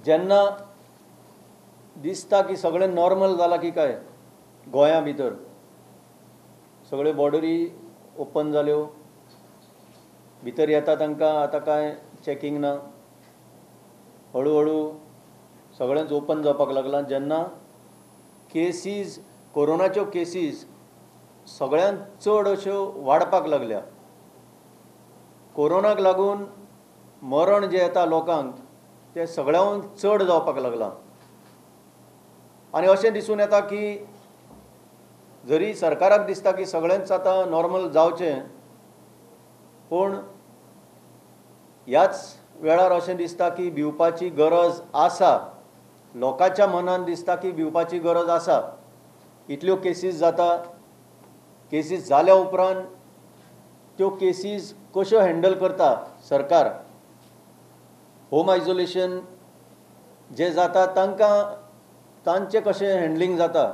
जेन्ना दिसता की सगळें नॉर्मल जालां की काय गोंया भितर सगळ्यो बॉर्डरी ओपन जाल्यो, भितर येता तांकां आतां कांय चॅकिंग ना, हळू हळू सगळेंच ओपन जावपाक लागलां. जेन्ना केसीज कोरोनाच्यो केसीज सगळ्यांत चड अश्यो वाडपाक लागल्या, कोरोनाक लागून मरण जें येता लोकांक तें सगळ्यांहून चड जावपाक लागलां. आनी अशें दिसून येता की जरी सरकाराक दिसता की सगळेंच आतां नॉर्मल जावचें, पूण ह्याच वेळार अशें दिसता की भिवपाची गरज आसा. लोकांच्या मनान दिसता की भिवपाची गरज आसा. इतल्यो केसीस जाता, केसीस जाल्या उपरांत त्यो केसीस कश्यो हँडल करता सरकार, होम आयसोलेशन जे जाता तांकां तांचें कशें हँडलिंग जाता,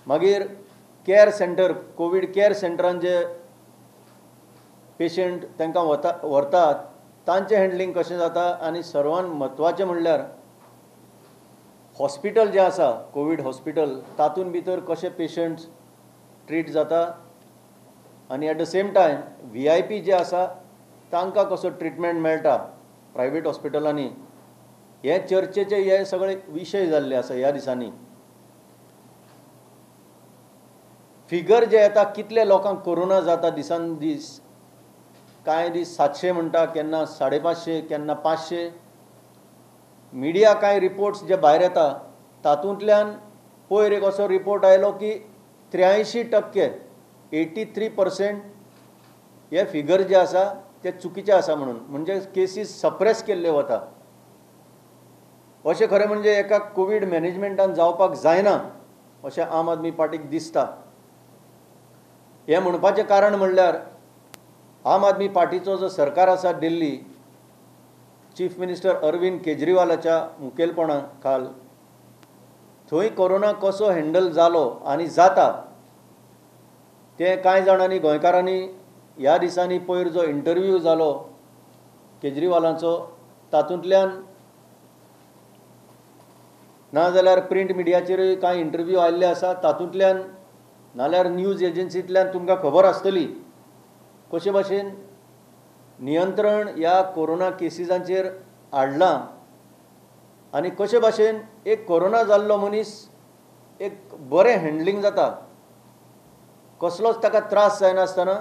मागीर कॅर सेंटर कोवीड कॅर सेंटरान जे पेशंट तांकां व्हरतात तांचें हँडलिंग कशें जाता, आनी सर्वांत म्हत्वाचें म्हणल्यार हॉस्पिटल जें आसा कोवीड हॉस्पिटल तातूंत भितर कशे पेशंट्स ट्रीट जाता आनी at the same time VIP जे आसा तांकां कसो ट्रिटमेंट मेळटा प्रायवेट हॉस्पिटलांनी, हे चर्चेचे हे सगळे विशय जाल्ले आसा ह्या दिसांनी. फिगर जे येता कितले लोकांक कोरोना जाता दिसान दीस, कांय दीस 700 म्हणटा, केन्ना 550, केन्ना 500. मिडिया कांय रिपोर्ट्स जे भायर येता तातूंतल्यान पयर एक असो रिपोर्ट आयलो की 83% 83% हे फिगर जे आसा ते चुकीचे आसा म्हणून, म्हणजे केसीस सप्रेस केल्ले वता. अशें खरें म्हणजे एका कोवीड मॅनेजमेंटान जावपाक जायना अशें आम आदमी पार्टीक दिसता. हें म्हणपाचें कारण म्हणल्यार आम आदमी पार्टीचो जो सरकार आसा दिल्ली, चीफ मिनिस्टर अरविंद केजरीवालाच्या मुखेलपणा खाल थंय कोरोना कसो हँडल जालो आनी जाता तें कांय जाणांनी गोंयकारांनी ह्या दिसांनी पयर जो इंटरव्यू जालो केजरीवालाचो तातूंतल्यान, नाजाल्यार प्रिंट मिडियाचेरूय कांय इंटरव्यू आयिल्ले आसा तातूंतल्यान, नाल्यार न्यूज एजन्सींतल्यान तुमकां खबर आसतली कशे भाशेन नियंत्रण ह्या कोरोना केसिजांचेर हाडलां आनी कशे भाशेन एक कोरोना जाल्लो मनीस एक बरें हँडलिंग जाता, कसलोच ताका त्रास जायनासतना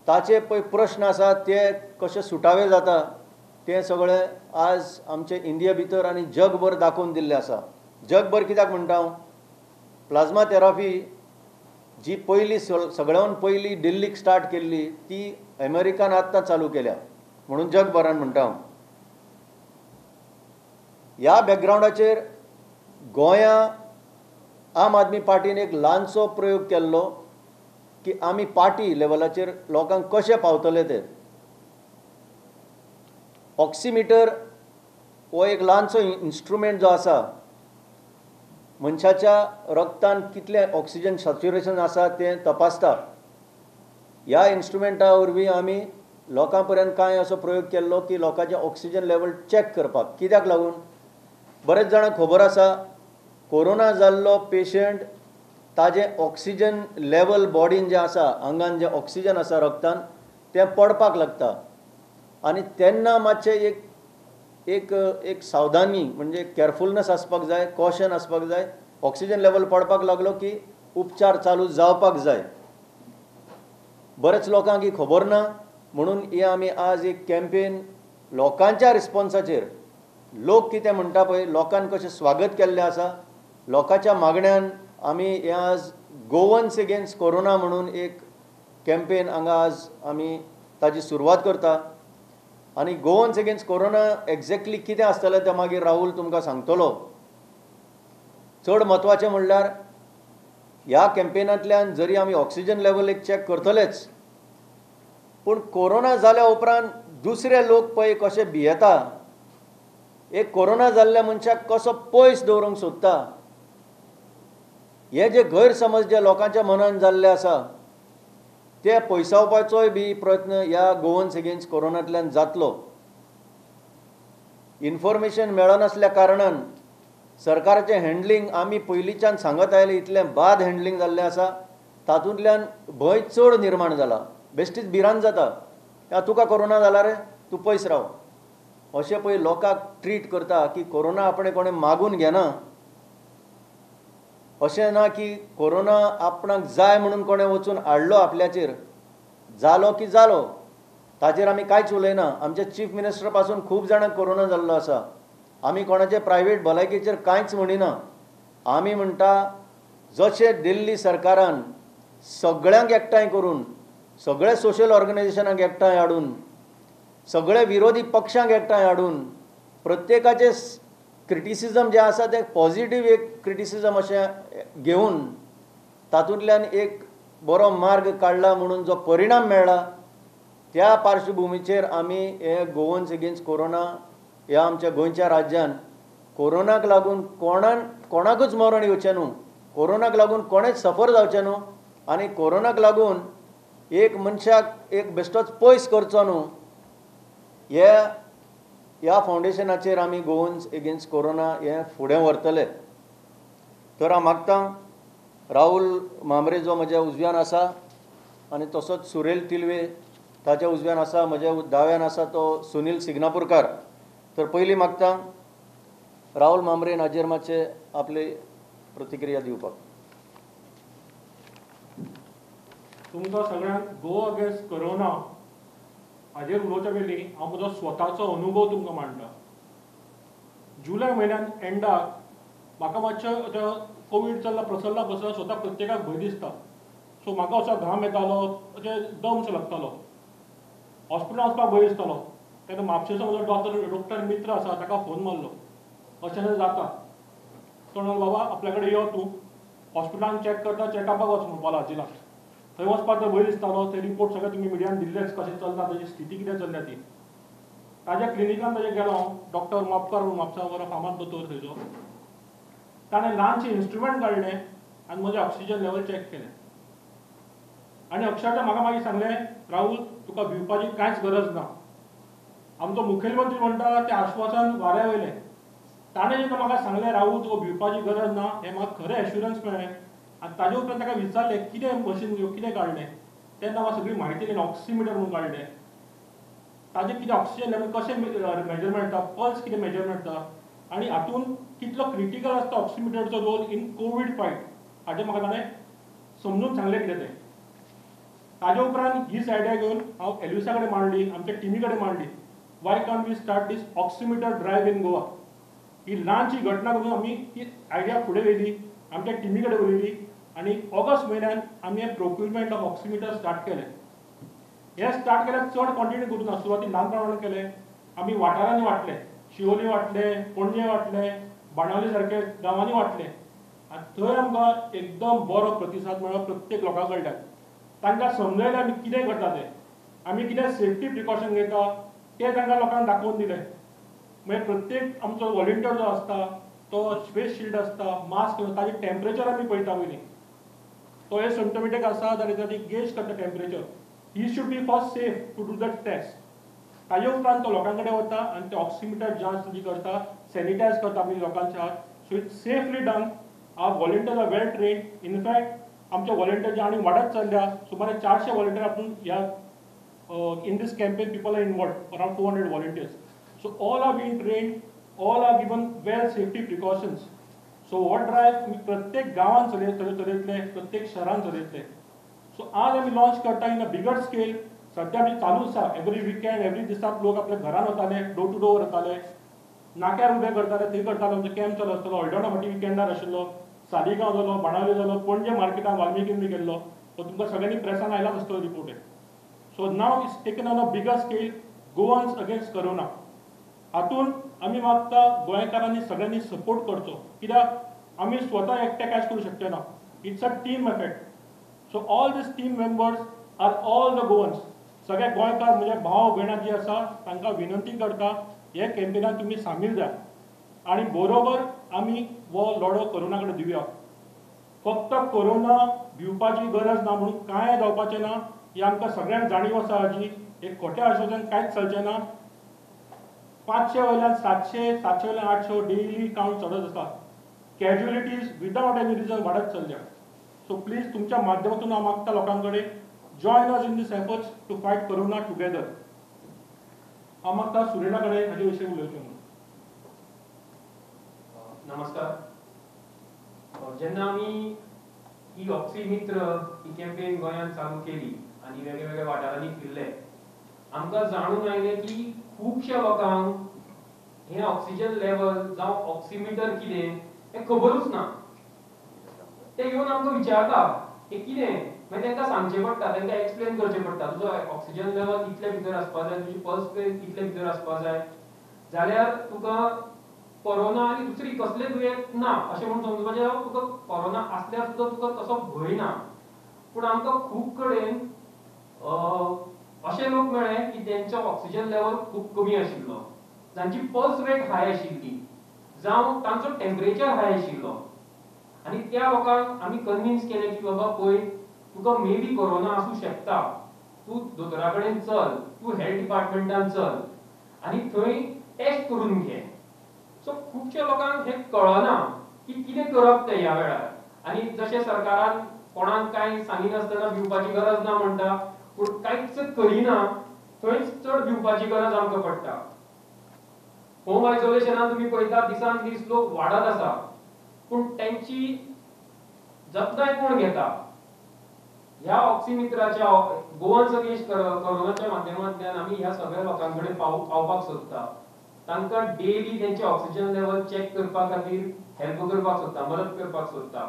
ताचे पळय प्रश्न आसा ते कशे सुटावे जाता तें सगळें आज आमचे इंडिया भितर आनी जगभर दाखोवन दिल्लें आसा. जगभर कित्याक म्हणटा हांव, प्लाझ्मा थेरपी जी पयली सगळ्यान पयली दिल्लीक स्टार्ट केल्ली ती अमेरिकान आत्तां चालू केल्या म्हणून जगभरान म्हणटा हांव. ह्या बॅकग्रावंडाचेर गोंया आम आदमी पार्टीन एक ल्हानसो प्रयोग केल्लो की आमी पार्टी लेवलाचेर लोकांक कशें पावतले ते. ऑक्सिमिटर हो एक ल्हानसो इन्स्ट्रुमेंट जो आसा मनशाच्या रक्तान कितलें ऑक्सिजन सॅच्युरेशन आसा तें तपासता. ह्या इन्स्ट्रुमेंटा वरवीं आमी लोकां पर्यंत कांय असो प्रयोग केल्लो की लोकांचें ऑक्सिजन लेवल चॅक करपाक. कित्याक लागून बरेच जाणांक खबर आसा कोरोना जाल्लो पेशंट ताजें ऑक्सिजन लेवल बॉडीन जें आसा, आंगान जें ऑक्सिजन आसा रक्तान तें पडपाक लागता आनी तेन्ना मातशें एक एक एक सावधानी म्हणजे कॅरफुलनेस आसपाक जाय, कॉशन आसपाक जाय. ऑक्सिजन लेवल पडपाक लागलो की उपचार चालू जावपाक जाय. बरेच लोकांक ही खबर ना म्हणून हे आमी आज एक कॅम्पेन लोकांच्या रिस्पोन्साचेर, लोक कितें म्हणटा पळय, लोकान कशें स्वागत केल्लें आसा, लोकांच्या मागण्यान आमी हे आज गोवन्स अगेन्स्ट कोरोना म्हणून एक कॅम्पेन हांगा आज आमी ताजी सुरवात करता. आनी गोवन्स अगेन्स्ट कोरोना एक्झॅक्टली कितें आसतलें तें मागीर राहुल तुमकां सांगतलो. चड म्हत्वाचें म्हणल्यार ह्या कॅम्पेनांतल्यान जरी आमी ऑक्सिजन लेवल एक चॅक करतलेच, पूण कोरोना जाल्या उपरांत दुसरे लोक पळय कशे भियेता, एक कोरोना जाल्ल्या मनशाक कसो पयस दवरूंक सोदता, हे जे गैरसमज जे लोकांच्या मनान जाल्ले आसा ते पयसावपाचोय बी प्रयत्न ह्या गोवन्स अगेन्स्ट कोरोनांतल्यान जातलो. इन्फॉर्मेशन मेळनासल्या कारणान सरकाराचें हँडलिंग आमी पयलींच्यान सांगत आयले इतलें बाद हँडलिंग जाल्लें आसा. तातूंतल्यान भंय चड निर्माण जाला, बेश्टीच भिरांत जाता, तुका कोरोना जाला रे तूं पयस राव अशें पळय लोकांक ट्रीट करता की कोरोना आपणें कोणें मागून घेना, अशें ना की कोरोना आपणाक जाय म्हणून कोणें वचून हाडलो आपल्याचेर, जालो की जालो ताचेर आमी कांयच उलयना. आमचे चीफ मिनिस्टर पासून खूब जाणांक कोरोना जाल्लो आसा, आमी कोणाचे प्रायवेट भलायकेचेर कांयच म्हणिना. आमी म्हणटा जशें दिल्ली सरकारान सगळ्यांक एकठांय करून, सगळ्या सोशल ऑर्गनायझेशनाक एकठांय हाडून, सगळे विरोधी पक्षांक एकठांय हाडून प्रत्येकाचे क्रिटिसिजम जें आसा तें पॉझिटीव एक क्रिटिसिजम अशें घेवन तातूंतल्यान एक बरो मार्ग काडला म्हणून जो परिणाम मेळ्ळा त्या पार्श्वभुमीचेर आमी हे गोवन्स अगेन्स्ट कोरोना ह्या आमच्या गोंयच्या राज्यान कोरोनाक लागून कोणाकूच मरण येवचें न्हू, कोरोनाक लागून कोणेच सफर जावचें न्हू आनी कोरोनाक लागून एक मनशाक एक बेश्टोच पयस करचो न्हू ह्या फावंडेशनाचेर आमी गोवन्स अगेन्स्ट कोरोना हें फुडें व्हरतले. तर हांव मागतां राहुल म्हांबरे जो म्हज्या उजव्यान आसा आनी तसोच सुरेल तिलवे ताच्या उजव्यान आसा, म्हज्या दाव्यान आसा तो सुनील सिग्नापूरकार. तर पयलीं मागतां राहुल म्हांबरेन हाजेर मातशें आपली प्रतिक्रिया दिवपाक. तुमकां सगळ्यांक गो अगेन्स्ट कोरोना हाजेर उलोवच्या पयलीं हांव म्हजो स्वताचो अनुभव तुमकां मांडटा. जुलय म्हयन्यान एंडाक म्हाका मातशें आतां कोवीड चल्ला प्रसरला प्रसरला स्वता प्रत्येकाक भंय दिसता. सो म्हाका असो घाम येतालो, अशें दम सो लागतालो, हॉस्पिटलान वचपाक भंय दिसतालो. तेन्ना म्हापशेचो म्हजो डॉक्टर मित्र आसा ताका फोन मारलो, अशें अशें जाता. तो म्हणलो बाबा आपल्या कडेन यो तूं, हॉस्पिटलान चॅक करता, चॅकअपाक वच म्हणपाक आजिलाक. थंय वचपाक भंय दिसतालो, ते रिपोर्ट सगळे तुमी मिडियान दिल्लेच कशें चल्ला, ताजी स्थिती कितें चल्ल्या ती. ताज्या क्लिनिकान ताजे गेलो हांव, डॉक्टर मोपकार म्हणून म्हापसा बरो फामाद दोतोर थंयचो. ताणें ल्हानशें इन्स्ट्रुमेंट काडलें आनी म्हजें ऑक्सिजन लेवल चॅक केलें आनी अक्षरशा म्हाका मागीर सांगलें, राहुल तुका भिवपाची कांयच गरज ना. आमचो मुखेलमंत्री म्हणटा तें आश्वासन वाऱ्या वयलें. ताणें जेन्ना म्हाका सांगलें राहुल तुका भिवपाची गरज ना, हें म्हाका खरें एश्युरन्स मेळ्ळें. आनी ताजे उपरांत ताका विचारलें कितें मशीन कितें काडलें, तेन्ना म्हाका सगळी म्हायती दिली. ऑक्सिमिटर म्हणून काडलें, ताजें कितें ऑक्सिजन लेवल कशें मेजरमेंट जाता, पल्स कितें मेजरमेंट जाता आनी हातूंत कितलो क्रिटिकल आसता ऑक्सिमिटरचो रोल इन कोवीड फायट, हाजें म्हाका ताणें समजून सांगलें कितें तें. ताजे उपरांत हीच आयडिया घेवन हांव एल्विसा कडेन मांडली, आमच्या टिमी कडेन मांडली, why can't we start this oximeter drive in Goa. ही ल्हानशी घटना करून आमी ती आयडिया फुडें व्हेली, आमच्या टिमी कडेन उलयली आनी ऑगस्ट म्हयन्यान आमी हें प्रोक्युरमेंट ऑफ ऑक्सिमिटर स्टार्ट केलें. हें स्टार्ट केल्यार चड क्वॉन्टिटी करूं ना, सुरवाती ल्हान प्रमाणान केलें. आमी वाठारांनी वांटले, शिवोली वांटले, पणजे वांटले, बाणावली सारके गांवांनी वांटले आनी थंय आमकां एकदम बरो प्रतिसाद मेळ्ळो प्रत्येक लोकां कडल्यान. तांकां समजयलें आमी कितें करता तें, आमी कितें सेफ्टी प्रिकॉशन घेता तें तांकां लोकांक दाखोवन दिलें. मागीर प्रत्येक आमचो वॉलंटियर जो आसता तो फेस शिल्ड आसता, मास्क, ताजें टेम्परेचर आमी पळयता पयलीं, तो एसिम्टोमॅटीक आसा जाल्यार ताजी गेज करता temperature. He should be first safe to do that test. ताजे उपरांत तो लोकां कडेन वता आनी ते ऑक्सिमिटर जांच ताजी करता, सॅनिटायज करता आमी लोकांच्या हात. So it's safely done. Our volunteers are well trained. In fact आमचे वॉलंटियर जे आनी वाडत चल्ल्या, सुमारे 400 वॉलंटियर आपूण ह्या in this campaign people are involved, around 400 volunteers. So all are been trained, all are given well safety precautions. So हो drive आमी प्रत्येक गांवान चलयतले, प्रत्येक शहरान चलयतले. सो आज आमी लॉन्च करता इन अ बिगर स्केल. सद्या आमी चालू आसा, एवरी विकेंड एवरी दिसाक लोक आपल्या घरान वताले, डोर टू डोर वताले, नाक्यार उबे करताले, थंय करताले. आमचो कॅम्प चालू आसतालो, हळदोणा फाटी विकेंडार आशिल्लो, सालिगांव जालो, बाणावली जालो, पणजे मार्केटान वाल्मिकीन बी गेल्लो. तो तुमकां सगळ्यांनी प्रेसान आयलाच आसतलो report. So now it's taken on a bigger scale, Goans against corona. हातूंत आमी मागता गोंयकारांनी सगळ्यांनी सपोर्ट करचो, कित्याक आमी स्वता एकटे कांयच करूं शकचे ना. It's a team effort. So all these team members are all the Goans. सगळे गोंयकार म्हजे भाव भयणां जी आसा तांकां विनंती करता, हे कॅम्पेनान तुमी सामील जाय आनी बरोबर आमी हो लढो कोरोना कडेन दिवया. फक्त कोरोना भिवपाची गरज ना म्हणून कांय जावपाचें ना, ही आमकां सगळ्यांक जाणीव आसा हाजी. एक खोटें आश्वासन कांयच चलचें ना. 500 वयल्यान 700, 700 वयल्यान 800 डेली कावंट चडत आसा. कॅज्युअलिटीज विदाउट एनी रिजन वाडत चल्ल्या. सो प्लीज तुमच्या माध्यमातून हांव मागता लोकां कडेन, join us in this efforts to fight corona together. हांव मागता सुरेना कडेन हाजे विशीं उलोवचें म्हणून. नमस्कार. जेन्ना आमी ही ऑक्सिमित्र ही कॅम्पेन गोंयांत चालू केली आनी वेगळे वेगळ्या वाठारांनी फिरले, आमकां जाणून आयलें की खुबश्या लोकांक हें ऑक्सिजन लेवल जावं ऑक्सिमिटर कितें हें खबरूच ना. ते येवन आमकां विचारता हें कितें, मागीर तांकां सांगचें पडटा, तांकां एक्सप्लेन करचें पडटा, तुजो ऑक्सिजन लेवल इतले भितर आसपा जाय, तुजी पल्स रेट इतले भितर आसपा जाय, जाल्यार तुका कोरोना आनी दुसरी कसलें दुयेंत ना अशें म्हूण समजुपाचें. तुका कोरोना आसल्यार सुद्दां तुका तसो भंय ना. पूण आमकां खूब कडेन अशे लोक मेळ्ळे की तेंचो ऑक्सिजन लेवल खूब कमी आशिल्लो, जांची पल्स रेट हाय आशिल्ली, जावं तांचो टेम्परेचर हाय आशिल्लो. आनी त्या लोकांक आमी कन्विन्स केलें की बाबा पळय, तुका मे बी कोरोना आसूं शकता, तूं दोतोरा कडेन चल, तूं हेल्थ डिपार्टमेंटान चल आनी थंय टेस्ट करून घे. सो खुबश्या लोकांक हें कळना की कितें करप तें ह्या वेळार. आनी जशें सरकारान कोणाक कांय सांगिनासतना भिवपाची गरज ना म्हणटा, पूण कांयच करिना थंयच चड भिवपाची गरज आमकां पडटा. होम आयसोलेशनान तुमी पळयता दिसान दीस लोक वाडत आसा, पूण तेंची जतनाय कोण घेता? ह्या ऑक्सिमित्राच्या गोवन्स अगेन्स्ट कोरोनाच्या माध्यमांतल्यान आमी ह्या सगळ्या लोकां कडेन पावपाक सोदता. तांकां डेली तेंचे ऑक्सिजन लेवल चॅक करपा खातीर हेल्प करपाक सोदता, मदत करपाक सोदता.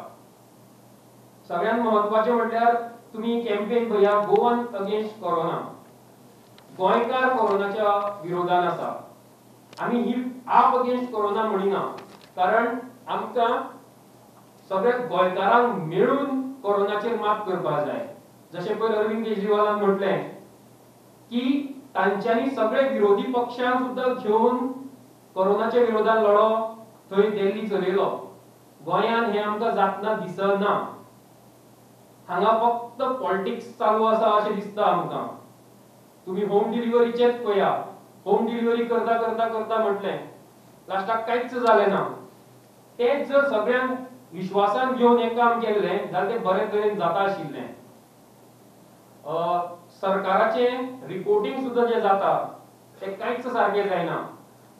सगळ्यांत म्हत्वाचें म्हटल्यार तुमी कॅम्पेन पळया, गोवन अगेन्स्ट कोरोना. गोंयकार कोरोनाच्या विरोधान आसा. आमी ही आप अगेन्स्ट कोरोना म्हणिना, कारण आमकां सगळ्या गोंयकारांक मेळून कोरोनाचेर मात करपाक जाय. जशें पयर अरविंद केजरीवालान म्हटलें की तांच्यांनी सगळे विरोधी पक्षांक सुद्दां घेवन कोरोनाच्या विरोधान लढो थंय दिल्ली चलयलो. गोंयांत हें आमकां जातना दिसना. हांगा फक्त पॉलिटिक्स चालू आसा अशें दिसता आमकां. तुमी होम डिलिव्हरीचेच पळया, होम डिलिव्हरी करता करता करता म्हटलें, लास्टाक कांयच जालें ना. तेच जर सगळ्यांक विश्वासान घेवन हें काम केल्लें जाल्यार तें बरे तरेन जाता आशिल्लें. सरकाराचें रिपोर्टींग सुद्दां जें जाता तें कांयच सारकें जायना.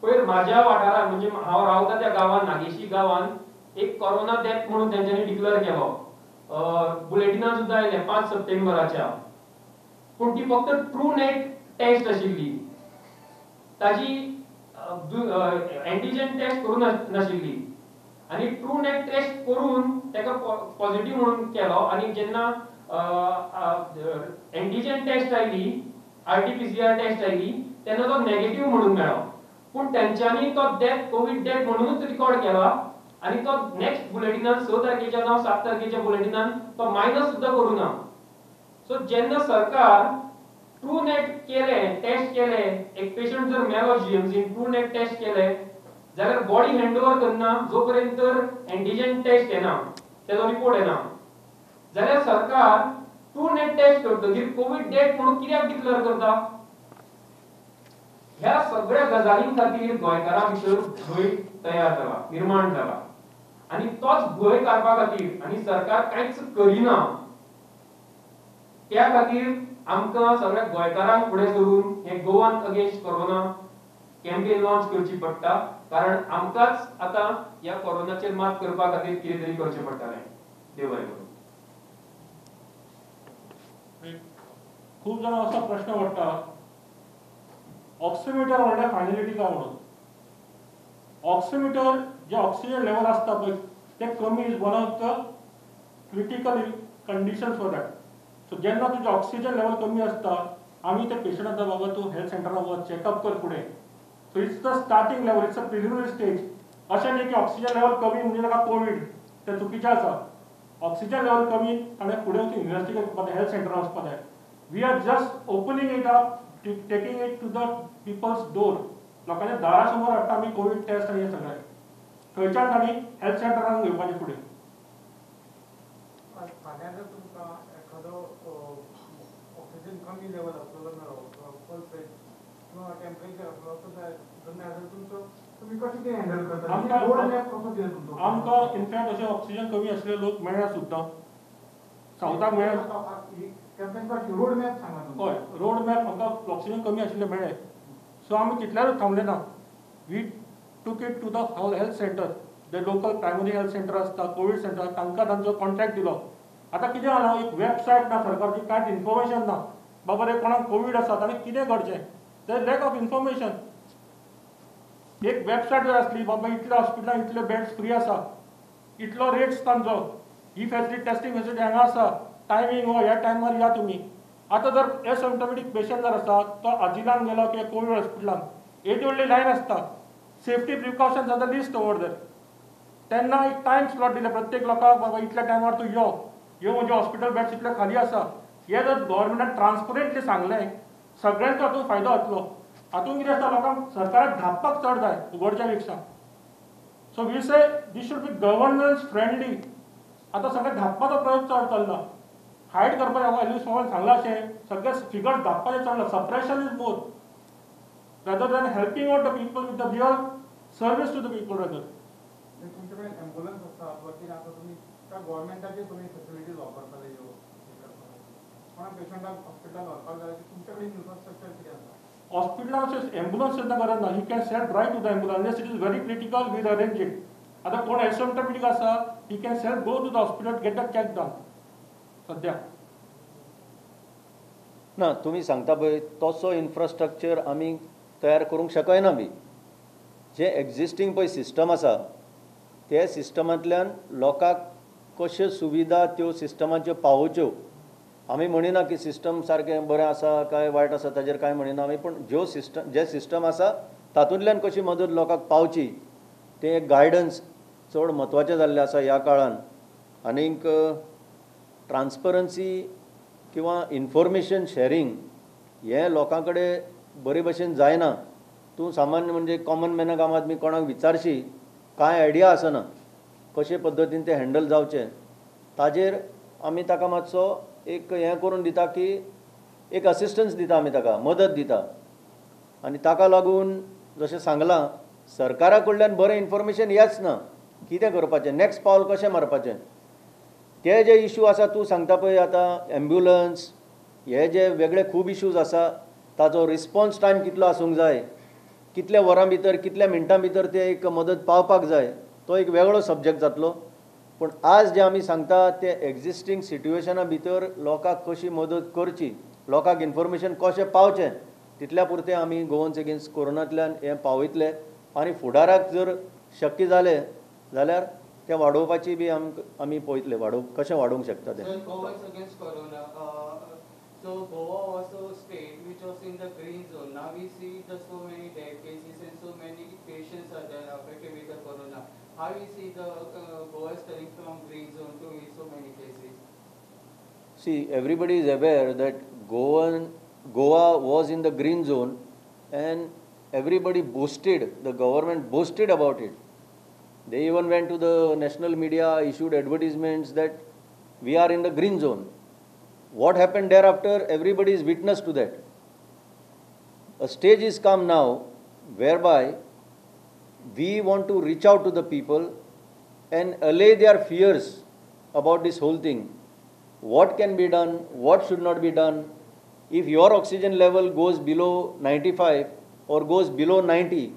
पयर म्हाज्या वाठारांत, म्हणजे हांव रावता त्या गांवांत, नागेशी गांवांत एक कोरोना डेथ म्हणून तेंच्यांनी डिक्लेअर केलो. बुलेटिनान सुद्दां आयलें 5 सप्टेंबराच्या. पूण ती फक्त ट्रू नेट टेस्ट आशिल्ली, ताजी एंटीजन टेस्ट करूं नाशिल्ली. आनी ट्रू नेट टेस्ट करून ताका पॉझिटिव्ह म्हणून केलो. आनी जेन्ना एंटीजन टेस्ट आयली, RT-PCR test आयली, तेन्ना तो नेगेटिव्ह म्हणून मेळ्ळो. पूण तेंच्यांनी तो डेथ कोवीड डेथ म्हणूनच रिकॉर्ड केला आनी तो नेक्स्ट बुलेटिनान 6 तारखेच्या जावं 7 तारखेच्या बुलेटिनान तो मायनस सुद्दां करूं ना. सो जेन्ना सरकार ट्रू नेट केलें, टेस्ट केलें, एक पेशंट जर मेलो जीएमसीन ट्रू नेट टेस्ट केलें जाल्यार बॉडी हँड ओवर करना जो पर्यंत एंटीजन टेस्ट येना, तेजो रिपोर्ट येना, जाल्यार सरकार ट्रू नेट टेस्ट करतकीर कोवीड डेथ म्हणून कित्याक डिक्लेअर करता? ह्या सगळ्या गजालीं खातीर गोंयकारां भितर भंय तयार जाला, निर्माण जाला. आनी तोच भंय काडपा खातीर आनी सरकार कांयच करिना त्या खातीर आमकां सगळ्या गोंयकारांक फुडें सरून हे Goan against corona campaign launch करची पडटा. कारण आमकांच आतां ह्या कोरोनाचेर मात करपा खातीर कितें तरी करचें पडटलें. देव बरें करूं. खूब जाणां असो प्रश्न पडटा, ऑक्सिमिटर म्हणल्यार फायनलिटी काय म्हणून. ऑक्सिमिटर जे ऑक्सिजन लेवल आसता पळय तें कमी is one of the critical conditions for that. So जेन्ना तुजें ऑक्सिजन लेवल कमी आसता, आमी त्या पेशंटाक बाबा तूं हेल्थ सेंटराक वच, चॅकअप कर फुडें. So it's the starting level, it's a preliminary stage. अशें न्ही की ऑक्सिजन लेवल कमी म्हणजे ताका कोवीड, तें चुकीचें आसा. ऑक्सिजन लेवल कमी ताणें फुडें वचून इन्वेस्टिगेट करपाक जाय, हेल्थ सेंटराक वचपाक जाय. We are just opening it up, taking it to the people's door. लोकांच्या दारा समोर हाडटा आमी कोवीड टेस्ट आनी हें सगळें. थंयच्यान तांणी हेल्थ सेंटरान घेवपाचें फुडें. फाल्यां जर तुमकां एखादो ऑक्सिजन कमी लेवल आसलो मेळ्ळो, पल्स रेट किंवा टेम्परेचर आसलो, तो जर जाय जाल्यार तुमचो तुमी कशें कितें हँडल करता? रोड मॅप कसो कितें तुमचो? आमकां इनफॅक्ट अशे ऑक्सिजन कमी आसले लोक मेळ्ळा सुद्दां सावथाक मेळ्ळे. कॅम्पेन रोड मॅप सांगा. हय, रोड मॅप आमकां ऑक्सिजन कमी आशिल्ले मेळ्ळे, सो आमी तितल्यारूच थांबले ना. We took it to the health centre, J local primary health centre आसता, कोवीड सेंटर, तांकां तांचो कॉन्टॅक्ट दिलो. आतां कितें जालां, एक वेबसायट ना सरकारची, कांयच इन्फॉर्मेशन ना. बाबा रे कोणाक कोवीड आसा ताणें कितें करचें, there lack of information. एक वेबसायट जर आसली बाबा इतल्या हॉस्पिटलान इतले बेड्स फ्री आसा, इतलो रेट्स तांचो, ही फॅसिलिटी टेस्टिंग फॅसिलिटी हांगा आसा, टायमींग हो ह्या टायमार या तुमी. आतां जर एसिम्टोमॅटीक पेशंट जर आसा तो आजिलान गेलो किंवा कोवीड हॉस्पिटलान एदी व्हडली लायन आसता, safety precautions are the least over there. तेन्ना एक टायम स्लॉट दिले प्रत्येक लोकांक, बाबा इतल्या टायमार तूं यो, यो म्हजें हॉस्पिटल बेड्स इतले खाली आसा. हे जर गव्हर्मेंटान ट्रान्सपरंटली सांगलें सगळ्यांचो हातूंत फायदो जातलो. हातूंत कितें आसता, लोकांक सरकाराक धांपपाक चड जाय उगडच्या पेक्षा. So we say this should be governance friendly. आतां सगळें धांपपाचो प्रयोग चड चल्ला, हायड करपाचें. एलिस बाबान सांगलां अशें सगळे figures धांपपाचें चडलां. Suppression is more rather than helping out the people with the real service to the people rather. तुमचे कडेन एम्बुलन्स आसता अथवा कितें आसा, तुमी गव्हर्मेंटाचे तुमी फेसिलिटीज वापरताले ह्यो कोणा पेशंटाक हॉस्पिटलान व्हरपाक जाय तुमचे कडेन इन्फ्रास्ट्रक्चर कितें आसा? हॉस्पिटलान अशें एम्बुलन्स सुद्दां गरज ना. He can self drive to the ambulance unless it is very critical, we'll arrange it. आतां कोण एसिम्टोमॅटीक आसा he can self go to the hospital, get the check done. सद्या ना तुमी सांगता पळय तसो इन्फ्रास्ट्रक्चर आमी तयार करूंक शकना बी. जे एक्झिस्टींग पळय सिस्टम आसा ते सिस्टमांतल्यान लोकांक कश्यो सुविधा त्यो सिस्टमाच्यो पावोवच्यो. आमी म्हणिना की सिस्टम सारकें बरें आसा काय वायट आसा ताजेर कांय म्हणिना आमी, पूण ज्यो सिस्टम जे सिस्टम आसा तातूंतल्यान कशी मदत लोकांक पावची तें एक गायडन्स चड म्हत्वाचें जाल्लें आसा ह्या काळान. आनीक ट्रान्सपरन्सी किंवा इन्फॉर्मेशन शॅरींग हें लोकां कडेन बरे भशेन जायना. तूं सामान्य म्हणजे कॉमन मॅनाक आम आदमी कोणाक विचारशी कांय आयडिया आसना कशे पद्दतीन तें हँडल जावचें. ताजेर आमी ताका मातसो एक हें करून दिता की एक असिस्टन्स दिता आमी ताका, मदत दिता. आनी ताका लागून जशें सांगलां सरकारा कडल्यान बरें इन्फॉर्मेशन येच ना कितें करपाचें, नॅक्स्ट पावल कशें मारपाचें. ते जे इशू आसा तूं सांगता पळय आतां एम्ब्युलन्स हे जे वेगळे खूब इशूज आसा ताचो रिस्पॉन्स टायम कितलो आसूंक जाय, कितल्या वरां भितर कितल्या मिनटां भितर ते एक मदत पावपाक जाय, तो एक वेगळो सब्जॅक्ट जातलो. पूण आज जे आमी सांगता ते एक्झिस्टींग सिट्युएशना भितर लोकांक कशी मदत करची, लोकांक इन्फॉर्मेशन कशें पावचें तितल्या पुरतें आमी गोवन्स अगेन्स्ट कोरोनांतल्यान हें पावयतले. आनी फुडाराक जर शक्य जालें जाल्यार तें वाडोवपाची बी आमी पळयतले, कशें वाडोवंक शकता तें. So Goa was a state which was in the green zone. Now we see the so many dead cases and so many patients are there affected with the corona. How you see the Goa is turning from green zone to so many cases? See, everybody is aware that Goa was in the green zone and everybody boasted, the government boasted about it. They even went to the national media, issued advertisements that we are in the green zone. What happened thereafter, everybody is witness to that. A stage is come now whereby we want to reach out to the people and allay their fears about this whole thing. What can be done, what should not be done. If your oxygen level goes below 95 or goes below 90,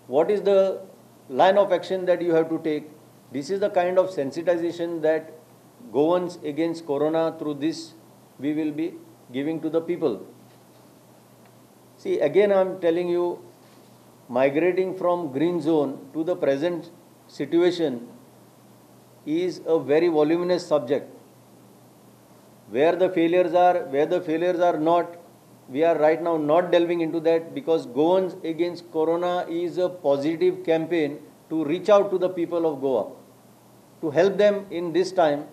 what is the line of action that you have to take? This is the kind of sensitization that Goans against Corona through this we will be giving to the people. See, again I am telling you, migrating from green zone to the present situation is a very voluminous subject. Where the failures are, where the failures are not, we are right now not delving into that, because Goans against Corona is a positive campaign to reach out to the people of Goa, to help them in this time.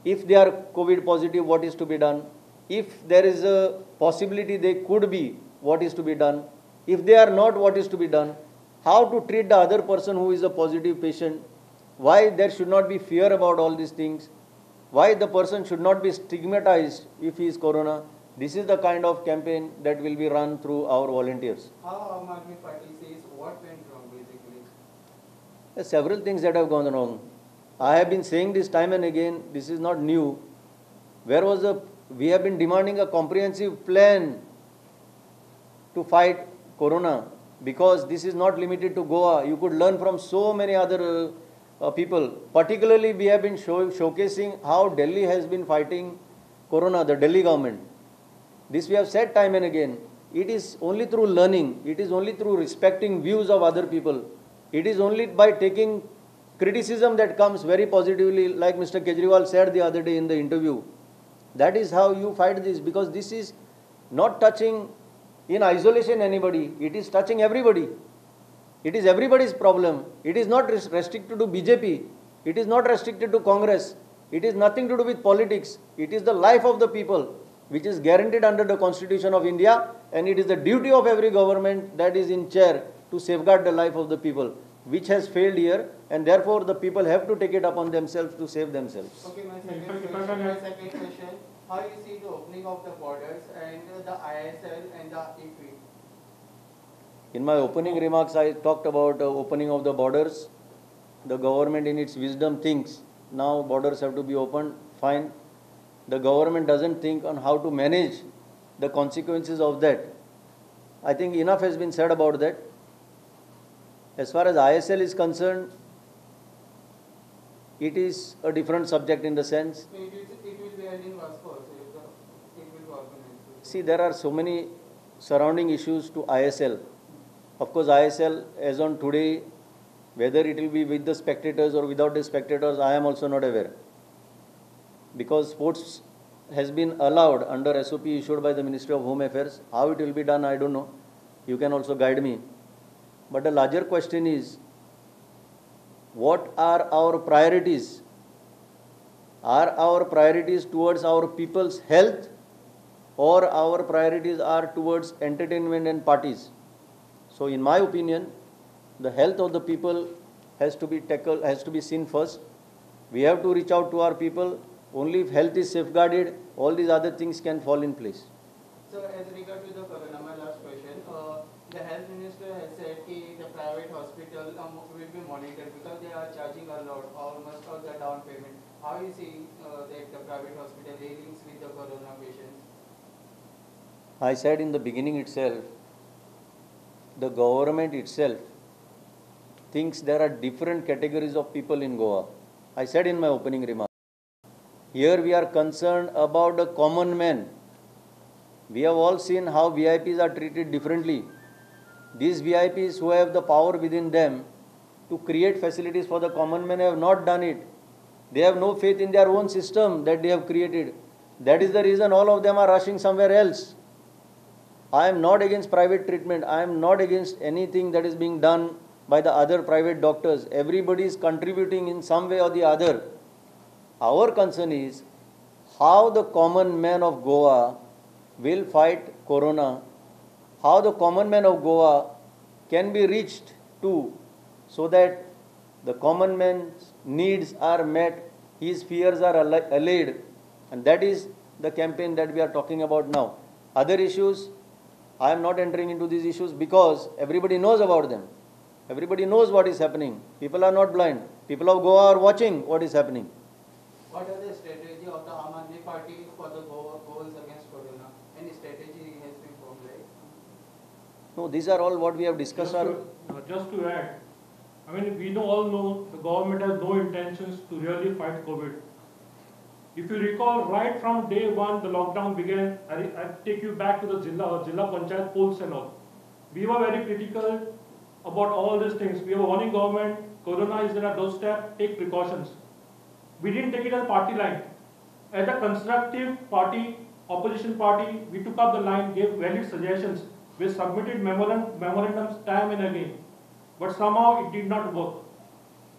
If they are COVID positive, what is to be done? If there is a possibility they could be, what is to be done? If they are not, what is to be done? How to treat the other person who is a positive patient? Why there should not be fear about all these things? Why the person should not be stigmatized if he is corona? This is the kind of campaign that will be run through our volunteers. How Aam Aadmi Party says what went wrong basically? There are several things that have gone wrong. I have been saying this time and again, this is not new. We have been demanding a comprehensive plan to fight corona, because this is not limited to Goa. You could learn from so many other people. Particularly, we have been showcasing how Delhi has been fighting corona, the Delhi government. This we have said time and again. It is only through learning, it is only through respecting views of other people, it is only by taking criticism that comes very positively, like Mr. Kejriwal said the other day in the interview. That is how you fight this, because this is not touching in isolation anybody, it is touching everybody. It is everybody's problem. It is not restricted to BJP, it is not restricted to Congress, it is nothing to do with politics. It is the life of the people, which is guaranteed under the Constitution of India, and it is the duty of every government that is in chair to safeguard the life of the people, which has failed here, and therefore the people have to take it upon themselves to save themselves. Okay, my second question, how you see the opening of the borders and the ISL and the IFI? In my opening remarks, I talked about opening of the borders. The government in its wisdom thinks now borders have to be opened, fine. The government doesn't think on how to manage the consequences of that. I think enough has been said about that. As far as ISL is concerned, it is a different subject in the sense. It will be held in Vasco also. It will be organized. See, there are so many surrounding issues to ISL. Of course, ISL as on today, whether it will be with the spectators or without the spectators, I am also not aware. Because sports has been allowed under SOP issued by the Ministry of Home Affairs. How it will be done, I don't know. You can also guide me. But the larger question is, what are our priorities? Are our priorities towards our people's health, or our priorities are towards entertainment and parties? So in my opinion, the health of the people has to be tackled, has to be seen first. We have to reach out to our people. Only if health is safeguarded, all these other things can fall in place. So as regard to the corona, my last question, the health minister has said that the private hospital will be monitored because they are charging a lot, almost all the down payment. How you see that the private hospital dealings with the corona patients? I said in the beginning itself, the government itself thinks there are different categories of people in Goa. I said in my opening remark. Here we are concerned about the common man. We have all seen how VIPs are treated differently. These VIPs who have the power within them to create facilities for the common man have not done it. They have no faith in their own system that they have created. That is the reason all of them are rushing somewhere else. I am not against private treatment. I am not against anything that is being done by the other private doctors. Everybody is contributing in some way or the other. Our concern is how the common man of Goa will fight corona, how the common man of Goa can be reached to so that the common man's needs are met, his fears are allayed, and that is the campaign that we are talking about now. Other issues, I am not entering into these issues because everybody knows about them. Everybody knows what is happening. People are not blind. People of Goa are watching what is happening. What are the strategy of the Aam Aadmi Party for the goals against corona? Any strategy has been formed, right? No, these are all what we have discussed. Just to add, I mean, we all know the government has no intentions to really fight COVID. If you recall, right from day one, the lockdown began. I take you back to the Zilla Panchayat polls and all. We were very critical about all these things. We were warning government, corona is at our doorstep, take precautions. We didn't take it as a party line. As a constructive party, opposition party, we took up the line, gave valid suggestions. We submitted memorandums time and again. But somehow it did not work.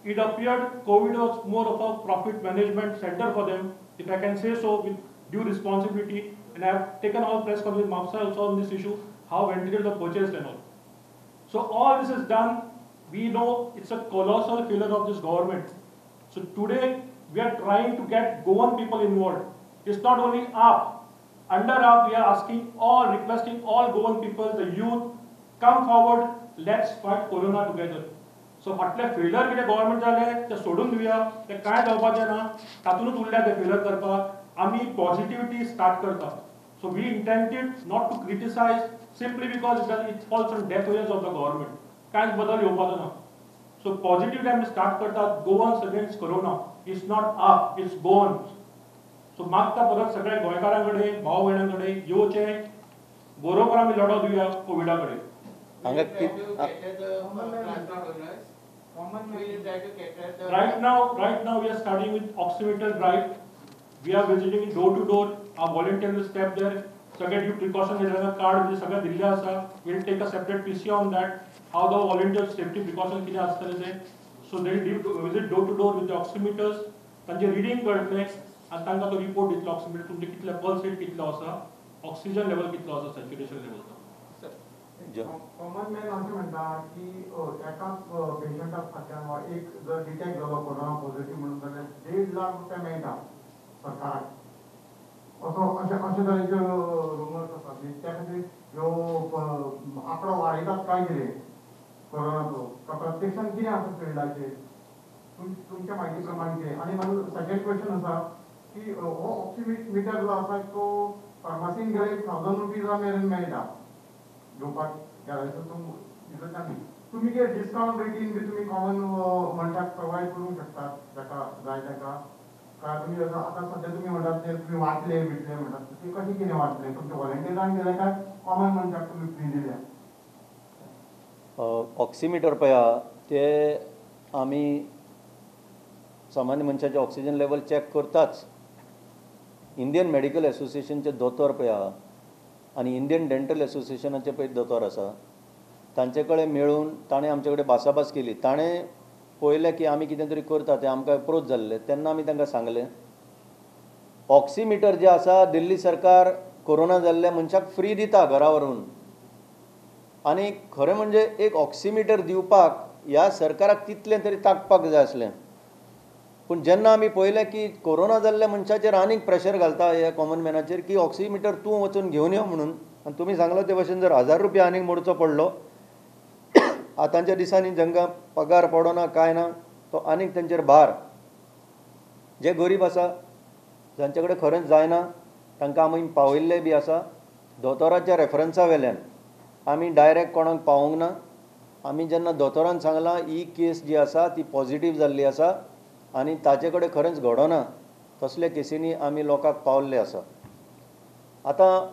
It appeared COVID was more of a profit management center for them, if I can say so with due responsibility. And I have taken all press conference with Mapsa also on this issue, how ventilators are purchased and all. So all this is done. We know it's a colossal failure of this government. So today we are trying to get Goan people involved. It's not only AAP. Under AAP we are asking all, requesting all Goan people, the youth, come forward, let's fight corona together. So फाटले failure कितें government जालें तें सोडून दिवया, तें कांय जावपाचें ना, तातूंतच उरल्या तें फेलर करपाक. आमी पॉझिटिविटी स्टार्ट करता. So we intended not to criticise simply because it falls on deaf ears of the government. कांयच बदल येवपाचो ना. सो पॉझिटिविटी आमी स्टार्ट करतात. Goans against corona, it's not AAP, it's Goans. So मागता परत सगळ्या गोंयकारां कडेन, भाव भयणां कडेन येवचें, बरोबर आमी लढो दिवया कोविडा कडेन. Right now we are starting with oximeter drive. We are visiting door to door. Our volunteer will step there. सगळे ड्यू प्रिकॉशन घेतले, कार्ड बी सगळें दिल्लें आसा. Will take a separate PC on that, how the volunteer safety precaution कितें आसतलें तें. So they visit door to door with the oximeters, तांचें reading कळटलें आनी तांकां तो रिपोर्ट दितलो. ऑक्सिमिटर तुमचें कितले पल्स रेट कितलो आसा, ऑक्सिजन लेवल कितलो आसा, सॅच्युरेशन लेवल. कॉमन मॅन अशें म्हणटा की एकाच पेशंटा फाटल्यान वा एक जर डिटेक्ट जालो कोरोना पॉझिटीव म्हणून जाल्यार 1.5 लाख रुपया मेळटा सरकाराक, असो अशे अशे तरेचे रुमर्स आसात. त्या खातीर ह्यो आंकडो वाडयतात काय कितें कोरोनाचो, काय प्रत्यक्षान कितें आसा फिल्डाचेर तुमच्या म्हायती प्रमाण कितें? आनी म्हाजो सेकंड क्वेश्चन आसा की हो ऑक्सिमिटर जो आसा तो फार्मासीन गेल्यार 1000 रुपीजा मेरेन मेळटा घेवपाक गेल्यार, तुमी कितें डिस्कावंट रेटीन बी तुमी कॉमन मनशाक प्रोवायड करूंक शकतात ताका जाय ताका? काय तुमी आतां सद्या तुमी म्हणटात ते तुमी वांटले बिटले म्हणटात, ते कशें कितें वांटले? तुमच्या वॉलंटियरांक दिले काय कॉमन मनशाक तुमी फ्री दिल्या? ऑक्सिमिटर पळया ते आमी सामान्य मनशाचे ऑक्सिजन लेवल चॅक करताच. इंडियन मेडिकल एसोसिएशनचे दोतोर पळया आनी इंडियन डेंटल एसोसिएशनाचे पळय दोतोर आसा, तांचे कडेन मेळून ताणें आमचे कडेन भासाभास केली. ताणें पळयलें की आमी कितें तरी करता, तें आमकां अप्रोच जाल्लें. तेन्ना आमी तांकां सांगलें ऑक्सिमिटर जें आसा दिल्ली सरकार कोरोना जाल्ल्या मनशाक फ्री दिता घरा व्हरून. आनी खरें म्हणजे एक ऑक्सिमिटर दिवपाक ह्या सरकाराक तितलें तरी तांकपाक जाय आसलें. पूण जेन्ना आमी पळयलें की कोरोना जाल्ल्या मनशाचेर आनीक प्रेशर घालता ह्या कॉमन मॅनाचेर की ऑक्सिमिटर तूं वचून घेवन यो म्हणून, आनी तुमी सांगलां ते भशेन जर 1000 रुपया आनीक मोडचो पडलो, आतांच्या दिसांनी जांकां पगार पडना कांय ना तो आनीक तेंचेर भार. जे गरीब आसा जांचे कडेन खरेंच जायना तांकां आमी पावयल्ले बी आसा. दोतोराच्या रेफरन्सा वेल्यान आमी डायरेक्ट कोणाक पावोंक ना. आमी जेन्ना दोतोरान सांगलां ही केस जी आसा ती पॉझिटीव जाल्ली आसा आनी ताचे कडेन खरेंच घडोना, तसले केसींनी आमी लोकांक पावल्ले आसा. आतां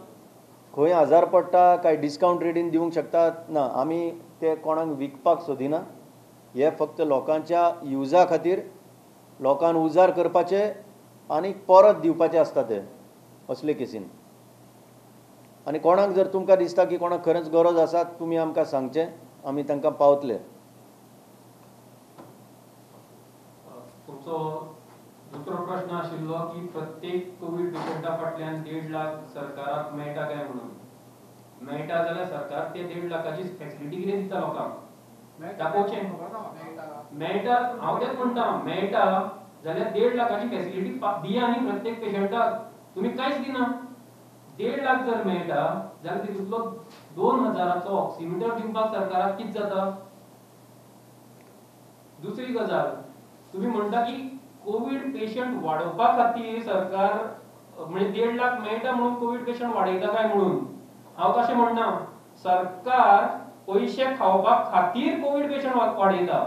खंय 1000 पडटा काय डिस्कावंट रेटीन दिवंक शकतात ना, आमी ते कोणाक विकपाक सोदिना. हे फक्त लोकांच्या युजा खातीर, लोकांक उजार करपाचे आनी परत दिवपाचे आसता ते असले केसीन. आनी कोणाक जर तुमकां दिसता की कोणाक खरेंच गरज आसा, तुमी आमकां सांगचें, आमी तांकां पावतले. तुमचो दुसरो प्रश्न आशिल्लो की प्रत्येक कोवीड पेशंटा फाटल्यान 1.5 लाख सरकाराक मेळटा काय म्हणून. मेळटा जाल्यार सरकार ते 1.5 लाखाची फॅसिलिटी कितें दिता लोकांक दाखोवचें. मेळटा, हांव तेंच म्हणटा, मेळटा जाल्यार 1.5 लाखाची फॅसिलिटी दिया न्ही प्रत्येक पेशंटाक. तुमी कांयच दिना. 1.5 लाख जर मेळटा जाल्यार तितूंतलो 2000चो ऑक्सिमिटर दिवपाक सरकाराक कितें जाता? दुसरी गजाल, तुम्ही म्हणटा की कोवीड पेशंट वाडोवपा खातीर सरकार म्हणजे 1.5 लाख मेळटा म्हणून कोवीड पेशंट वाडयता काय म्हणून. हांव तशें म्हणना, सरकार पयशे खावपा खातीर कोवीड पेशंट वाडयता.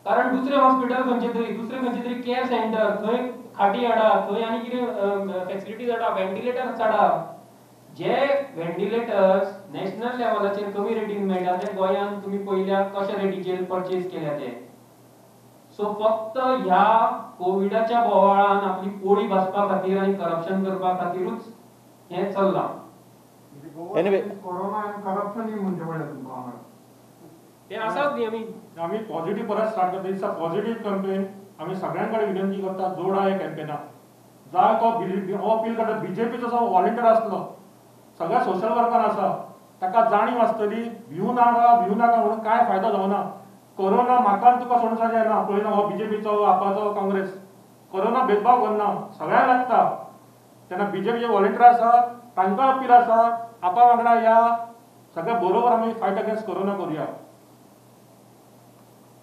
कारण दुसरे हॉस्पिटल खंयचे तरी, दुसरे खंयचे तरी केअर सेंटर, थंय खाटी हाडा, थंय आनी कितें फॅसिलिटीज हाडा, व्हेंटिलेटर्स हाडा. जे व्हेंटिलेटर्स नॅशनल लेवलाचेर कमी रेटीन मेळटा ते गोंयांत तुमी पयल्या कशे रेटीचेर परचेज केल्या ते. सो फक्त ह्या कोविडाच्या बोवाळान आपली पोळी भाजपा खातीर आनी करप्शन करपा खातीरूच हें चल्लां. कोरोना आनी करप्शन म्हणचें पडलें तुमकां, ते आसाच न्ही. आमी आमी पॉझिटीव परत स्टार्ट करता. It's a positive campaign. आमी सगळ्यां कडेन विनंती करता, जोडा ह्या कॅम्पेनाक. जाय तो हो अपील करता. बीजेपीचो जो वॉलंटियर आसलो, सगळ्या सोशल वर्कर आसा, ताका जाणीव आसतली भिवू नाका भिवू नाका म्हणून कांय फायदो जावना. कोरोना म्हाका तुका सोडून येना, पळयना हो बीजेपीचो, आपाचो, काँग्रेस. कोरोना भेदभाव करना, सगळ्यांक लागता. तेन्ना बीजेपीचे व्हॉलंटियर आसा तांकां अपील आसा, आपा वांगडा या, सगळ्या बरोबर आमी फायट अगेन्स्ट कोरोना करुया.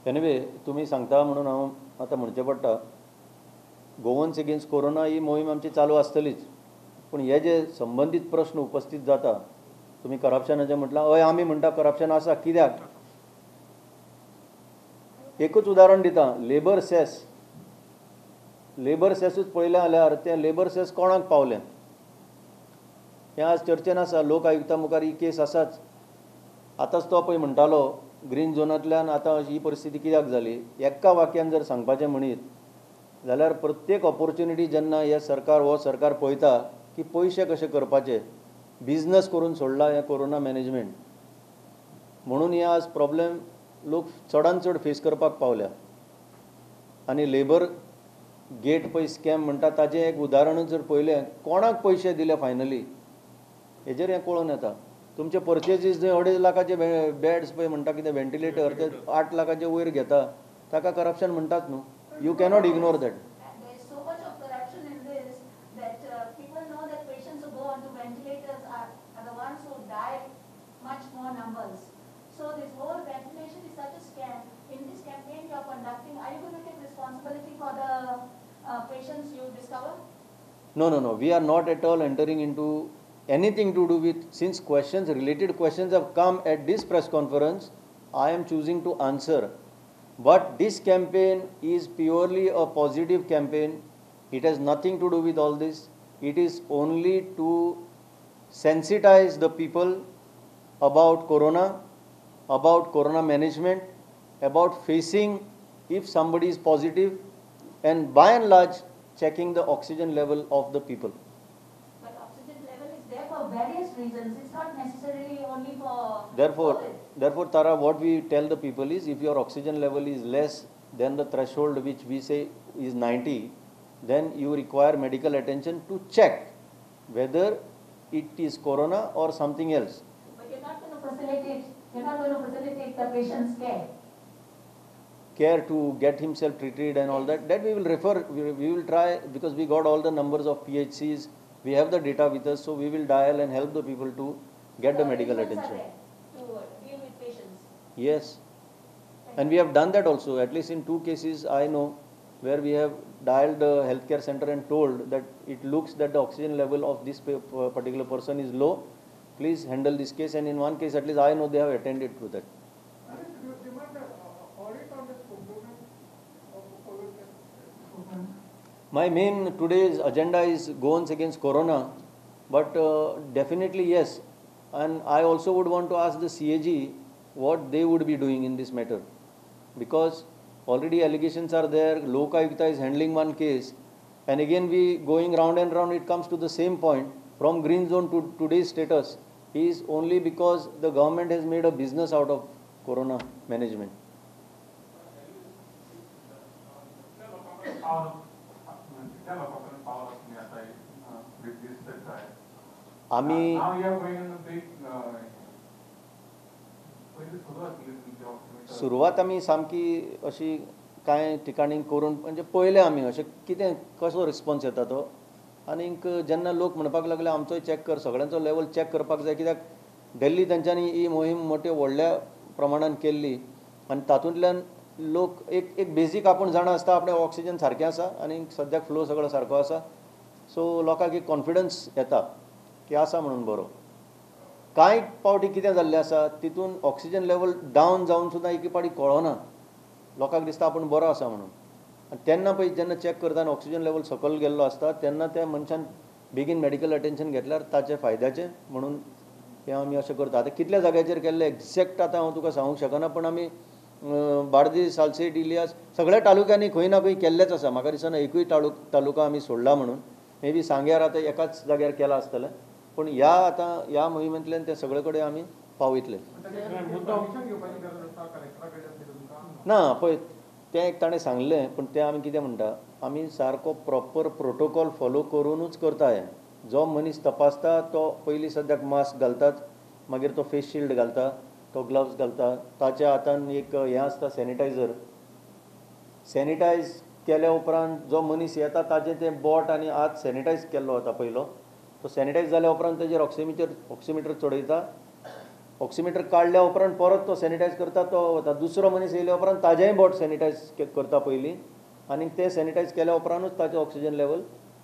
एनिवे, तुमी सांगता म्हणून हांव आतां म्हणचें पडटा, गोवन्स अगेन्स्ट कोरोना ही मोहीम आमची चालू आसतलीच. पूण हे जे संबंदीत प्रश्न उपस्थीत जाता, तुमी करप्शनाचें म्हटलां, हय आमी म्हणटा करप्शन आसा. कित्याक? एकूच उदाहरण दिता, लेबर सेस. लेबर सेसूच पळयलें जाल्यार तें लेबर सेस कोणाक पावलें हें आज चर्चेन आसा. लोक आयुक्ता मुखार ही केस आसाच. आतांच तो पळय म्हणटालो ग्रीन झोनांतल्यान आतां ही परिस्थिती कित्याक जाली. एका वाक्यान जर सांगपाचें म्हणीत जाल्यार प्रत्येक ऑपोर्च्युनिटी जेन्ना हें सरकार हो सरकार पळयता की पयशे कशे करपाचे, बिजनस करून सोडला हें कोरोना मॅनेजमेंट, म्हणून हे आज प्रॉब्लेम लोक चडान चड फेस करपाक पावल्या. आनी लेबर गेट पळय स्कॅम म्हणटा ताजें एक उदाहरणूच जर पळयलें, कोणाक पयशे दिले फायनली हेजेर हें कळोन येता. तुमचे पर्चेजीस जंय 2.5 लाखाचे बेड्स पळय म्हणटा कितें व्हेंटिलेटर ते 8 लाखाचे वयर घेता, ताका करप्शन म्हणटात न्हू. You cannot ignore that. There is so much of corruption in this that people know that patients who go onto ventilators are the ones who die much more numbers. So this whole ventilation is such a scam. In this campaign you are conducting, are you going to take responsibility for the patients you discover? No, no, no. We are not at all entering into anything to do with, since questions, related questions have come at this press conference, I am choosing to answer. But this campaign is purely a positive campaign. It has nothing to do with all this. It is only to sensitize the people about corona, about corona management, about facing if somebody is positive, and by and large checking the oxygen level of the people. But oxygen level is there for various reasons. It's not necessarily only for COVID. Therefore, Tara, what we tell the people is, if your oxygen level is less than the threshold which we say is 90, then you require medical attention to check whether it is corona or something else. But you're not going to facilitate, you're not going to facilitate the patient's care. Care to get himself treated and all that, that we will refer, we will try, because we got all the numbers of PHCs, we have the data with us, so we will dial and help the people to get the medical attention. To deal with patients. Yes, and we have done that also, at least in 2 cases I know where we have dialed the healthcare center and told that it looks that the oxygen level of this particular person is low, please handle this case, and in one case at least I know they have attended to that. My main today's agenda is Goans against Corona, but definitely yes, and I also would want to ask the CAG what they would be doing in this matter, because already allegations are there, Lokayukta is handling one case, and again we going round and round, it comes to the same point. From green zone to today's status is only because the government has made a business out of corona management. आमी सुरवात आमी सामकी अशी कांय ठिकाणी करून म्हणजे पळयलें आमी अशें कितें कसो रिस्पॉन्स येता तो, आनीक जेन्ना लोक म्हणपाक लागले आमचोय चॅक कर, सगळ्यांचो लेवल चॅक करपाक जाय, कित्याक दिल्ली तांच्यांनी ही मोहीम मोठ्या व्हडल्या प्रमाणान केल्ली आनी तातूंतल्यान लोक एक एक बेजीक आपूण जाणा आसता आपणें ऑक्सिजन सारकें आसा आनी सद्याक फ्लो सगळो सारको आसा, सो लोकांक एक कॉन्फिडन्स येता की आसा म्हणून बरो. कांय पावटी कितें जाल्लें आसा तितून ऑक्सिजन लेवल डावन जावन सुद्दां एक पावटी कळना, लोकांक दिसता आपूण बरो आसा म्हणून, आनी तेन्ना पळय जेन्ना चॅक करता आनी ऑक्सिजन लेवल सकयल गेल्लो आसता तेन्ना त्या मनशान बेगीन मेडिकल अटेन्शन घेतल्यार ताचें फायद्याचें म्हणून हें आमी अशें करता. आतां कितल्या जाग्याचेर केल्लें एग्जॅक्ट आतां हांव तुका सांगूंक शकना, पण आमी बार्देस, सालसेट, इलियास सगळ्या तालुक्यांनी खंय ना खंय केल्लेंच आसा. म्हाका दिसना एकूय तालुका आमी सोडला म्हणून, मे बी सांग्यार आतां एकाच जाग्यार केलां आसतलें, पूण ह्या आतां ह्या मोहिमेंतल्यान ते सगळे कडेन आमी पावयतले. ना पळय तें एक ताणें सांगलें, पूण तें आमी कितें म्हणटा, आमी सारको प्रॉपर प्रोटोकॉल फॉलो करुनूच करता. हें जो मनीस तपासता तो पयलीं सद्याक मास्क घालतात, मागीर तो फेस शिल्ड घालता, तो ग्लव्स घालता, ताच्या हातान एक हें आसता सॅनिटायझर, सॅनिटायज केल्या उपरांत जो मनीस येता ताजें तें बोट आनी हात सॅनिटायज केल्लो वता पयलो, तो सॅनिटायज जाल्या उपरांत ताजेर ऑक्सिमिटर चडयता, ऑक्सिमिटर काडल्या उपरांत परत तो सॅनिटायज करता, तो वता. दुसरो मनीस येयल्या उपरांत ताजेंय बोट सॅनिटायज करता पयलीं आनी तें सॅनिटायज केल्या उपरांतूच ताचें ऑक्सिजन लेवल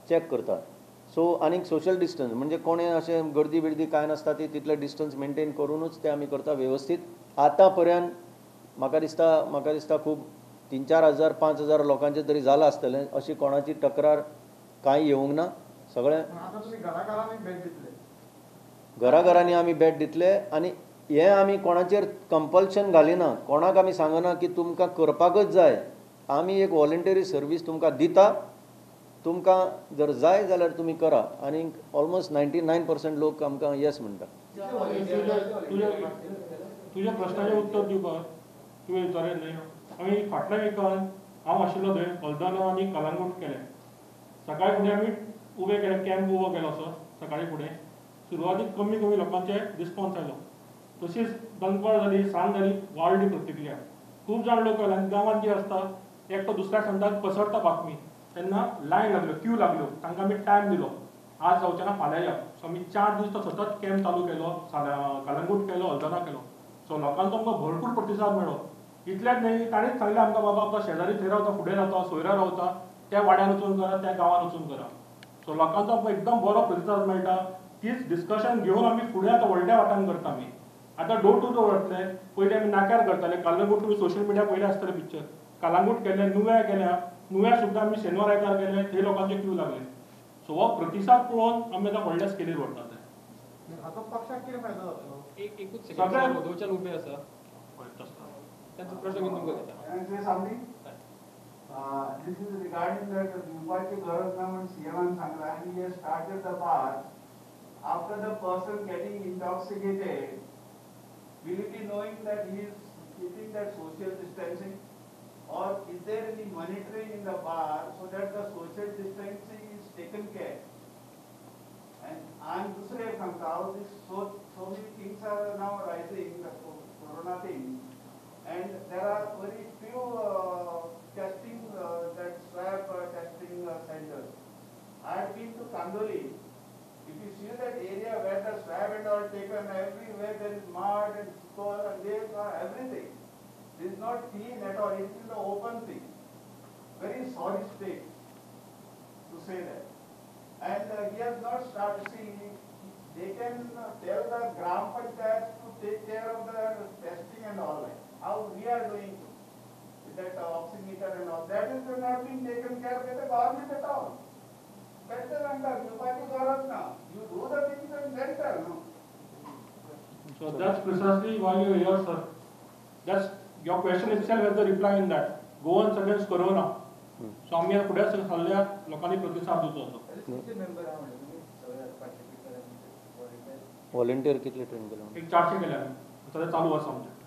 चॅक करता. सो आनीक सोशल डिस्टन्स म्हणजे कोणें अशें गर्दी बिर्दी कांय नासता, ती तितलें डिस्टन्स मेनटेन करुनूच तें आमी करता वेवस्थीत. आतां पर्यंत म्हाका दिसता खूब 3-4 हजार 5 हजार लोकांचें तरी जालां आसतलें, अशी कोणाची तक्रार कांय येवंक ना. सगळें घराघरांनी आमी भेट दितले आनी हें आमी कोणाचेर कंपल्शन घालिना, कोणाक आमी सांगना की तुमकां करपाकच जाय. आमी एक वॉलंटरी सर्वीस तुमकां दिता, तुमकां जर जाय जाल्यार तुमी करा. आनी ऑलमोस्ट 99% लोक आमकां येस म्हणटा. तुज्या प्रश्नाचें उत्तर दिवपाक तुवें विचारलें न्हय, आमी फाटल्या विकान हांव आशिल्लो थंय हल्दना आनी कलांगूट केलें. सकाळी फुडें आमी उबे केले, कॅम्प उबो केलो असो. सकाळी फुडें सुरवातीक कमी कमी लोकांचे रिस्पॉन्स आयलो, तशीच दनपार जाली, सांज जाली, वाडली प्रतिक्रिया. खूब जाण लोक आयले आनी गांवांत कितें आसता, एकटो दुसऱ्याक सांगता, पसरता बातमी. तेन्ना लायन लागल्यो, क्यू लागल्यो. तांकां आमी टायम दिलो, आज जावचें ना फाल्यां या. सो आमी 4 दीस तो सतत कॅम्प चालू केलो, कलंगूट केलो, हल्दना केलो. सो लोकांचो आमकां भरपूर प्रतिसाद मेळ्ळो. इतलेंच न्हय, ताणेंच सांगलें आमकां, बाबा आपलो शेजारी थंय रावता, फुडें रावता, सोयरो रावता, त्या वाड्यार वचून करा, त्या गांवान वचून करा. सो लोकांचो आमकां एकदम बरो प्रतिसाद मेळटा. तीच डिस्कशन घेवन आमी फुडें आतां व्हडल्या वाटान करता. आमी आतां डोर टू डोर वतले. पयलीं आमी नाक्यार करताले. कलंगूट तुमी सोशल मिडिया पयलें आसतलें पिक्चर. कलंगूट केलें, नुव्या केल्या, नुव्या सुद्दां आमी शेनवार आयतार केले, थंय लोकांचे क्यू लागले. सो हो प्रतिसाद पळोवन आमी आतां व्हडल्या स्केलीर व्हरता ते. हाचो पक्षाक कितें फायदो जातलो? एकूच सेकंड, वदोवच्यान उबे आसा, तांचो प्रश्न घेवन तुमकां घेता. Can I say something? This is regarding that दिवपाची गरज ना म्हण सीएमान सांगला and he has started the path. After the person getting intoxicated, will he be knowing that he is keeping that social distancing? Or is there any monitoring in the bar so that the social distancing is taken care? And I'm दुसरे एक सांगता, how this so many things are now rising, the corona things, and there are very few testing, that swab testing centers. I have been to Kandoli. If you see that area where the swab and all taken, everywhere there is mud and spur and this or everything. It is not clean at all. It is the open thing. Very sorry state to say that. And he has not started. See, they can tell the Gram Panchayats to take care of the testing and all that. How we are doing with that oximeter and all. That is not being taken care by the government at all. Better सांगता दिवपाची गरज ना. You do the things and then tell, no? So that's precisely why you're here, sir. That's your question itself has the reply in that. Goans against corona. So आमी फुडें सरल्या, लोकांनी प्रतिसाद दिवचो असो. कितले मेंबर आहा म्हणले तुमी सगळे पार्टिसिपेट केल्या? व्हॉलंटियर कितले ट्रेन केले? एक 400 केले आमी, सद्या चालू आसा आमचें.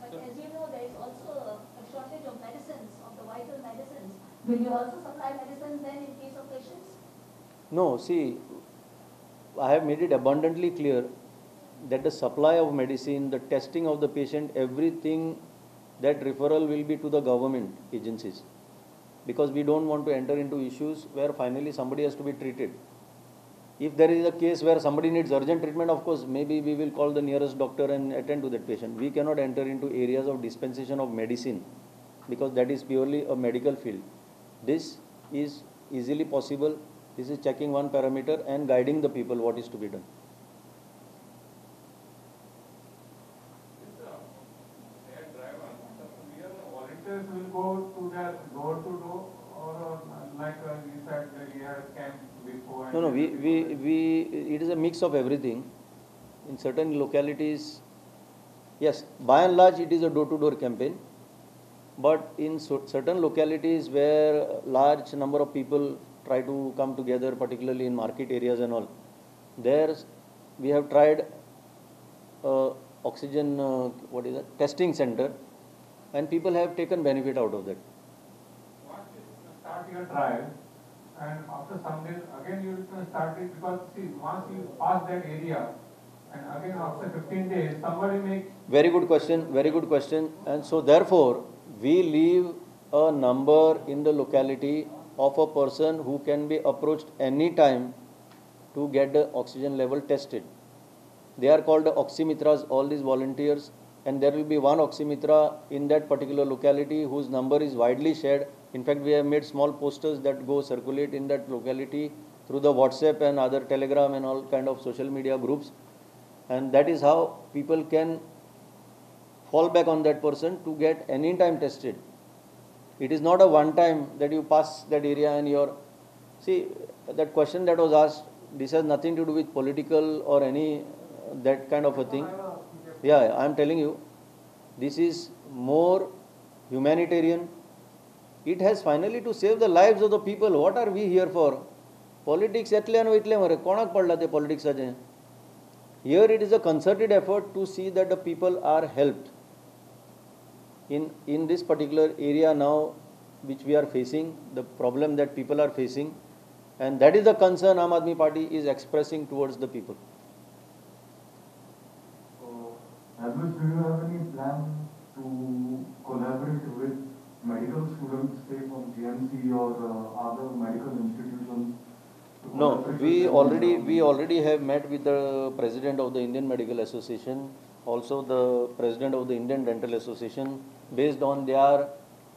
But as you know, there is also a shortage of medicines, of the vital medicines. Will you also supply medicines then in case of patients? No, see, I have made it abundantly clear that the supply of medicine, the testing of the patient, everything, that referral will be to the government agencies, because we don't want to enter into issues where finally somebody has to be treated. If there is a case where somebody needs urgent treatment, of course, maybe we will call the nearest doctor and attend to that patient. We cannot enter into areas of dispensation of medicine because that is purely a medical field. This is easily possible. This is checking one parameter and guiding the people what is to be done. This volunteers will go to their door to door or like you said that you had camp before? No, it is a mix of everything. In certain localities, yes, by and large it is a door-to-door campaign. But in certain localities where large number of people try to come together, particularly in market areas and all, there we have tried oxygen, what is that, testing center, and people have taken benefit out of that. Once you start your drive, and after some days again you will start it, because see, once you pass that area, and again after 15 days somebody may... Very good question, very good question. And so therefore we leave a number in the locality of a person who can be approached any time to get the oxygen level tested. They are called the Oximitras, all these volunteers, and there will be one Oximitra in that particular locality whose number is widely shared. In fact, we have made small posters that go circulate in that locality through the WhatsApp and other Telegram and all kind of social media groups, and that is how people can fall back on that person to get any time tested. It is not a one time that you pass that area and you're... See, that question that was asked, this has nothing to do with political or any that kind of a thing. Yeah, I am telling you, this is more humanitarian. It has finally to save the lives of the people. What are we here for? Politics येतले आनी वयतले मरे, कोणाक पडला ते पॉलिटिक्साचें? Here it is a concerted effort to see that the people are helped. In this particular area now which we are facing, the problem that people are facing, and that is the concern Aam Aadmi Party is expressing towards the people. Do you have any plan to collaborate with medical students, say from GMC or other medical institutions? No, we already have met with the president of the Indian Medical Association, also the president of the Indian Dental Association. Based on their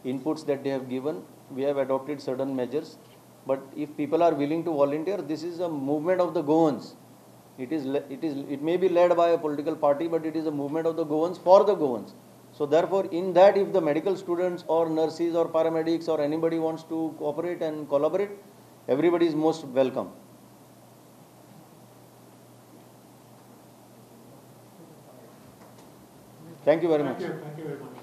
inputs that they have given, we have adopted certain measures. But if people are willing to volunteer, this is a movement of the Goans. It may be led by a political party, but it is a movement of the Goans for the Goans. So therefore, in that, if the medical students or nurses or paramedics or anybody wants to cooperate and collaborate, everybody is most welcome. Thank you very much. Thank you very much.